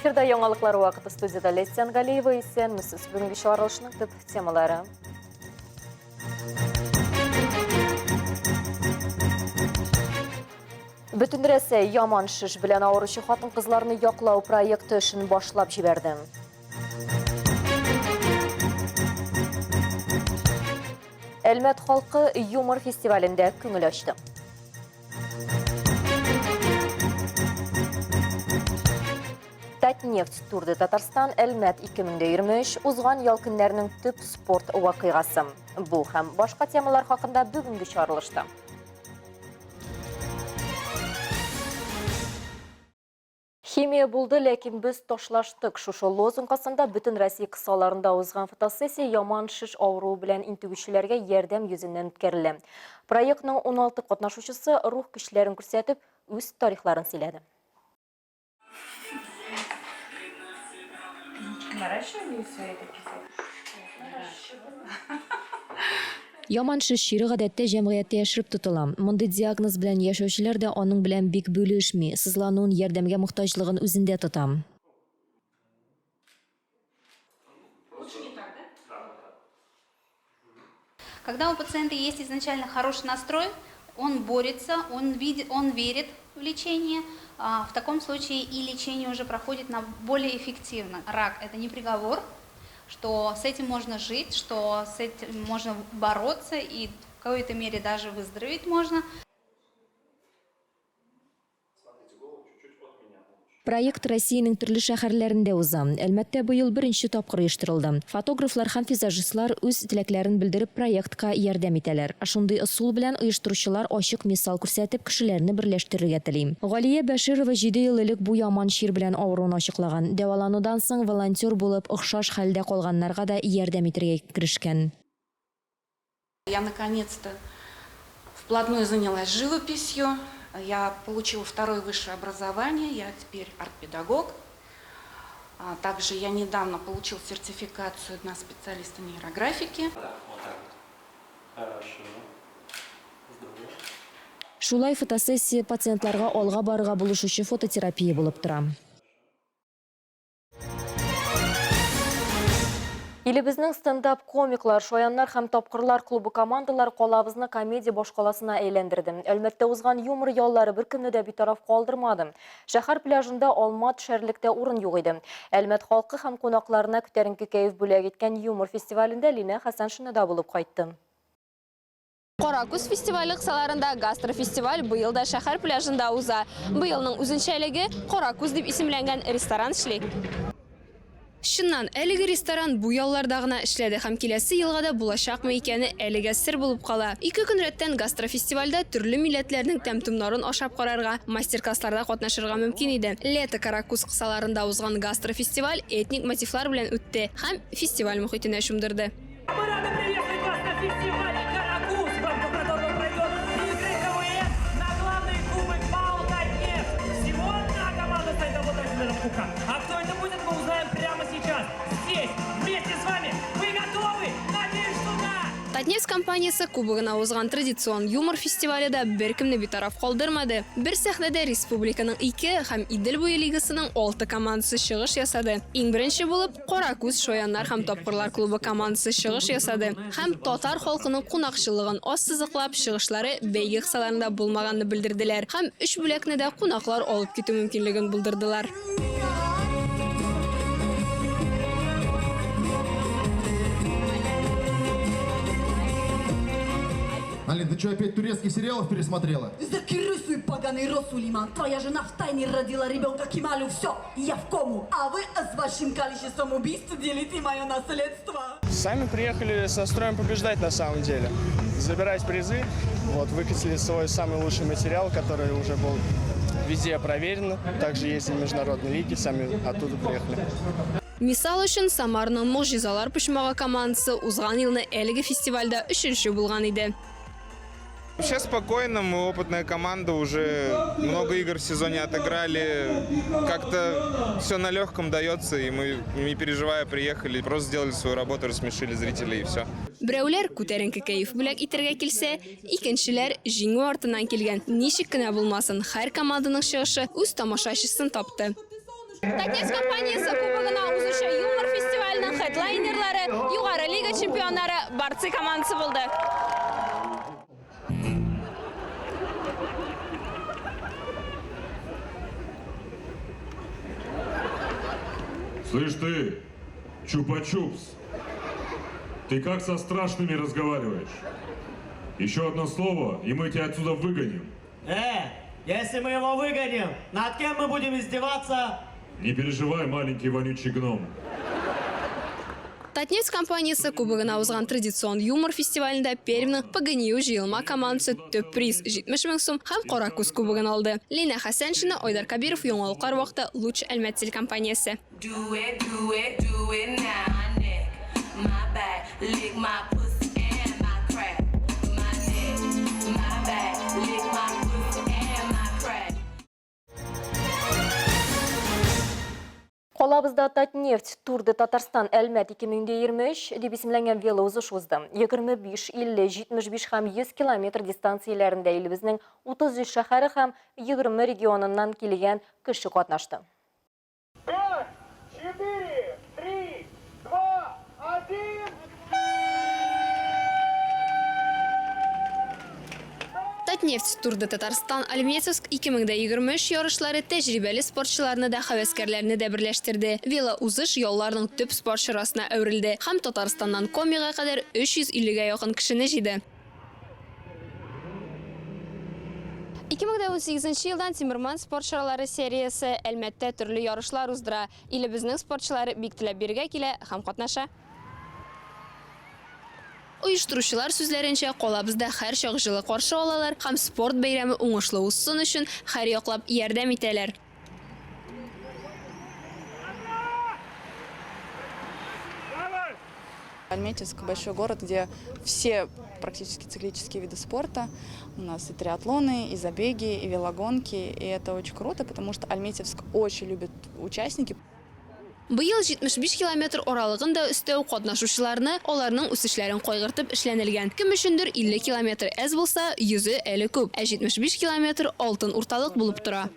Эфирда яңалыклар вакыты студияда Лесян Галиева исәнмесез. Бүгенге чыгарылышның төп темалары. Бөтен Рәсәй яман шеш белән авыручы хатын-кызларны яклау проекты эшен башлап җибәрде. Әлмәт халкы юмор фестивалендә күңел ачты. Татнефть Тур де Татарстан Әлмәт 2023 узган ял көннәренең төп спорт вакыйгасы. Бу һәм башка темалар хакында бүгенге чыгарылышта. Химия булды, ләкин без ташлаштык. Шушы лозунг астында бөтен Россия кысаларында узган фотосессия яман шеш авыруы белән интегүчеләргә ярдәм йөзеннән үткәрелә. Проектның 16 катнашучысы рух көчләрен күрсәтеп, үз тарихларын сөйләде. Наращивание все это писать? Яман шеш чире гадәттә җәмгыятьтә яшереп тотыла. Мондый диагноз белән яшәүчеләр дә аның белән бик бүлешми, сызлануын, ярдәмгә мохтаҗлыгын үзендә тота. Когда у пациента есть изначально хороший настрой, он борется, он видит, он верит в лечение, в таком случае и лечение уже проходит на более эффективно. Рак – это не приговор, что с этим можно жить, что с этим можно бороться и в какой-то мере даже выздороветь можно. Проект Россиянең төрле шәһәрләрендә уза. Әлмәттә быел беренче тапкыр оештырылды. Фотографлар һәм визажистлар үз теләкләрен белдереп проектка ярдәм итәләр. Шундый ысул белән оештыручылар ачык мисал күрсәтеп кешеләрне берләштерергә тели. Галия Бәширова җиде ел элек бу яман чир белән авыруын ачыклаган. Дәваланудан соң волонтер булып охшаш хәлдә калганнарга да ярдәм итергә керешкән. Я наконец-то вплотную занялась живописью. Я получила второе высшее образование, я теперь арт-педагог. Также я недавно получил сертификацию на специалиста нейрографики. Да, вот так вот. Хорошо. Здорово. Шулай фотосессия пациентларга алга барырга булышучы фототерапия булып тора. Илебезнең стендап комиклар, шаяннар һәм тапкырлар клубы командалары калабызны комедия башкаласына әйләндерде. Әлмәттә узган юмор яллары беркемне дә битараф калдырмады. Шәһәр пляжында алма төшәрлек тә урын юк иде. Әлмәт халкы һәм кунакларына күтәренке кәеф бүләк иткән юмор фестивалендә Линә Хәсәншина да булып кайтты. Каракүз фестивале кысаларында гастрофестиваль быел да шәһәр пляжында уза. Быелның үзенчәлеге, Каракүз дип исемләнгән ресторан эшли. Чыннан, әлеге ресторан бу ялларда гына эшләде һәм киләсе елга да булачакмы икәне әлегә сер булып кала. Ике көн рәттән гастрофестивальдә төрле милләтләрнең тәм-томнарын ашап карарга, мастер-классларда катнашырга мөмкин иде. Лето Каракүз кысаларында узган гастрофестиваль этник мотивлар белән үтте һәм фестиваль мохитенә чумдырды. Мы рады приветствовать вас на фестивале «Каракуз», в рамках которого пройдет игры КВН на главный кубок ПАО «Татнефть». Всего одна команда станет обладателем кубка. А кто это будет, мы узнаем прямо сейчас. Здесь, вместе с вами. Вы готовы? Надеюсь, что да! Татнефть компаниясе кубогына узган традицион юмор фестивале дә беркемне битараф калдырмады. Бер сәхнәдә республиканың ике һәм Идел буе лигасының алты командасы чыгыш ясады. Иң беренче булып, Каракүз шаяннар һәм тапкырлар клубы командасы чыгыш ясады һәм татар халкының кунакчыллыгын ассызыклап, чыгышлары бәйге кысаларында булмаганны белдерделәр һәм өч бүләкне дә кунаклар алып китү мөмкинлеген булдырдылар. Алин, ты что, опять турецких сериалов пересмотрела? Закрой свой поганый рот, Сулейман. Твоя жена в тайне родила ребенка Кемалю. Все, я в кому. А вы с большим количеством убийств делите мое наследство. Сами приехали с настроем побеждать на самом деле. Забирать призы. Вот, выкатили свой самый лучший материал, который уже был везде проверен. Также ездили в международные лиги, сами оттуда приехали. Мисал өчен, Самарның Могҗизалар почмагы командасы узган елны әлеге фестивальдә өченче булган иде. Вообще спокойно, мы опытная команда, уже много игр в сезоне отыграли. Как-то все на легком дается, и мы, не переживая, приехали, просто сделали свою работу, рассмешили зрителей и все. Берәүләр күтәренке кәеф бүләк итәргә килсә, икенчеләр җиңү артыннан килгән. Ничек кенә булмасын, һәр команданың чыгышы үз тамашачысын тапты. Татнефть компаниясе кубогына узучы юмор фестиваленең хедлайнерлары югары лига чемпионнары Борцы командасы булды. Слышь ты, чупа-чупс, ты как со страшными разговариваешь? Еще одно слово, и мы тебя отсюда выгоним. Если мы его выгоним, над кем мы будем издеваться? Не переживай, маленький вонючий гном. Татнефть компаниясе кубогына узган традицион юмор фестивалендә Пермьнең ПГНИУ җыелма командасы төп приз 70 мең сум һәм Каракүз кубогын алды. Линә Хәсәншина, Айдар Кабиров, Яңалыклар вакыты, Луч Әлмәт телекомпаниясе. Do it, do it, do it now. My neck, my back, lick my pussy and my crack. My neck, my back, lick my pussy and my crack. Калабызда Татнефть Тур де Татарстан Әлмәт 2023 дип исемләнгән велоузыш узды. 25, 50, 75 һәм 100 километр дистанцияләрендә илебезнең 33 шәһәре һәм 20 регионыннан килгән кеше катнашты. 5, 4, 3, 2, 1. Татнефть Тур де Татарстан Альметьевск 2023 ярышлары тәҗрибәле спортчыларны да, һәвәскәрләрне дә берләштерде. Велоузыш ялларның төп спорт чарасына әверелде һәм Татарстаннан Комига кадәр 350 гә якын кешене җыйды. 2018 елдан Тимерман спорт чаралары сериясе Әлмәттә төрле ярышлар уздыра. Илебезнең спортчылары бик теләп бирегә килә һәм катнаша. Оештыручылар сүзләренчә, калабызда һәрчак җылы каршы алалар һәм спорт бәйрәме уңышлы узсын өчен һәрьяклап ярдәм итәләр. Альметьевск – большой город, где все практически циклические виды спорта. У нас и триатлоны, и забеги, и велогонки. И это очень круто, потому что Альметьевск очень любит участники. Быел 75 километр аралыгын да өстәү катнашучыларны, аларның үсешләрен кайгыртып эшләнелгән. Кем өчендер 50 километр әз булса, йөзе әле күп. Ә 75 километр алтын урталык булып тора.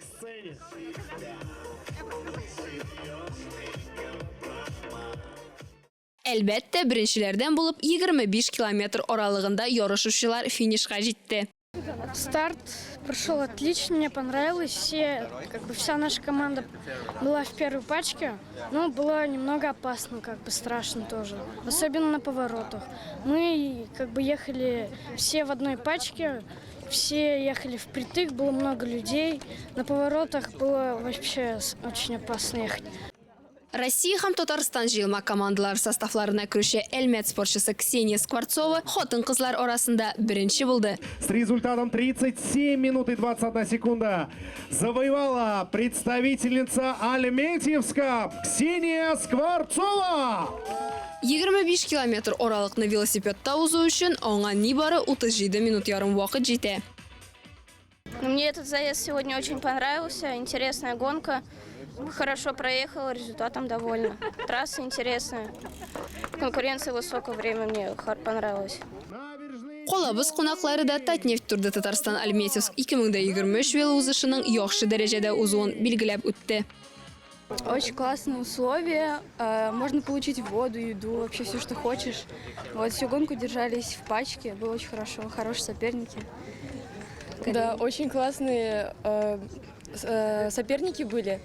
Әлбәттә, беренчеләрдән булып 25 километр аралыгында ярышучылар финишка җитте. Старт прошел отлично, мне понравилось. Все, как бы вся наша команда была в первой пачке, но было немного опасно, как бы страшно тоже, особенно на поворотах. Мы как бы ехали все в одной пачке, все ехали впритык, было много людей. На поворотах было вообще очень опасно ехать. Россия һәм Татарстан җыелма командалары составларына керүче Әлмәт спортчысы Ксения Скворцова хатын-кызлар арасында беренче булды. С результатом 37 минут и 21 секунда завоевала представительница Альметьевска Ксения Скворцова. 25 километр аралыкны велосипедта узу өчен аңа нибары 37 минут ярым вакыт җитә. Мне этот заезд сегодня очень понравился. Интересная гонка. Хорошо проехала, результатом довольна. Трасса интересная. Конкуренция высокая, время мне понравилось. Калабыз кунаклары да Татнефть Тур де Татарстан Альметьевск 2023 велоузышының яхшы дәрәҗәдә узуын билгеләп үтте. Очень классные условия, можно получить воду, еду, вообще все, что хочешь. Вот всю гонку держались в пачке, было очень хорошо, хорошие соперники. Да, очень классные соперники были.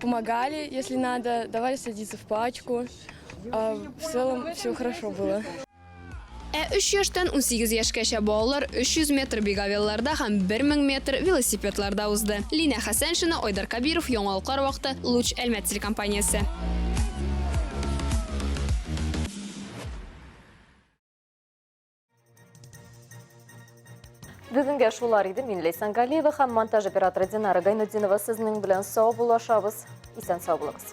Помогали, если надо, давали садиться в пачку. В целом все хорошо было. Ә 3 яшьтән 18 яшькәчә балалар 300 метр беговелларда һәм 1000 метр велосипедларда узды. Линә Хәсәншина, Айдар Кабиров, Яңалыклар вакыты, Луч Әлмәт телекомпаниясе. Бүгенгә шулар иде. Мин Ләйсән Галиева һәм монтаж операторы Динара Гайнутдинова сезнең белән сау булашабыз. Исән сау булыгыз.